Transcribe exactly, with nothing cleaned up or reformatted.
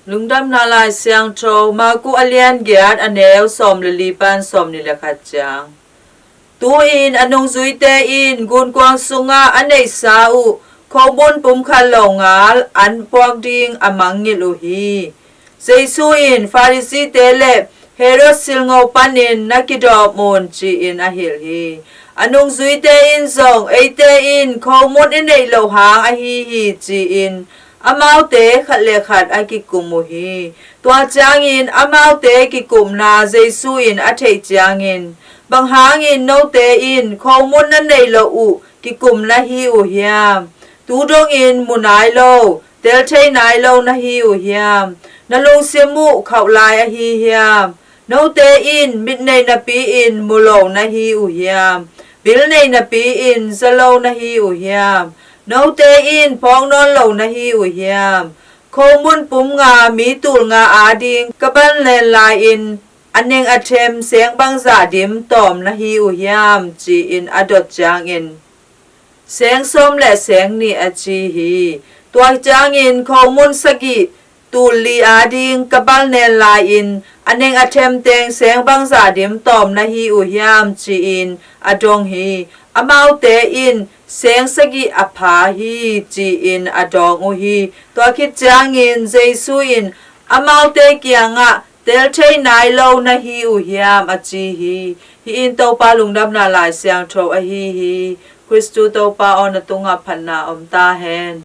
Lungdamna Lai Siangtho, Marku a lian giat, a neu sawm le li pan sawm nih le khat ciang. Tu-in a nungzuite in gunkuang sungah a neihsa uh khomun pumkhat longal an puak ding a mangngilh uh hi. Jesu in Pharisee-te le Herod silngo panin na kidawm un, ci-in a hilh hi. A nungzuite in zong, eite in khomun i neih loh hang ahi hi, ci-in amaute khat le khat a kikum uh hi. Tua ciangin amaute kikumna Jesu in a theih ciangin, bang hangin note in khomun na neih loh uh kikum na hi uh hiam? Tu dongin mu nai lo, tel thei nai lo na hi uh hiam? Na lungsim uh khauh lai ahi hiam? Note in mit nei napi-in mu lo na hi uh hiam? Bil nei napi-in za lo na hi uh hiam? Note in phawk nawn lo na hi uh hiam? Khomun pum nga mi tul nga ading ka bal nen lai-in a neng a them seng bangzah dim tawm na hi uh hiam? Ci-in a dot ciangin, seng sawm le seng nih, a ci hi. Tua ciangin khomun sagih tul li ading ka bal nen lai-in a neng a them teng seng bangzah dim tawm na hi uh hiam? Ci-in a dong hi. Amaute in, seng sagih a pha hi, ci-in a dawng uh hi. Tua khit ciangin Jesu in amaute kiangah, tel thei nai lo na hi uh hiam? A ci hi. Hih in Topa Lungdamna Lai Siangtho ahi hi. Khristu Topa aw, na tungah phatna om ta hen.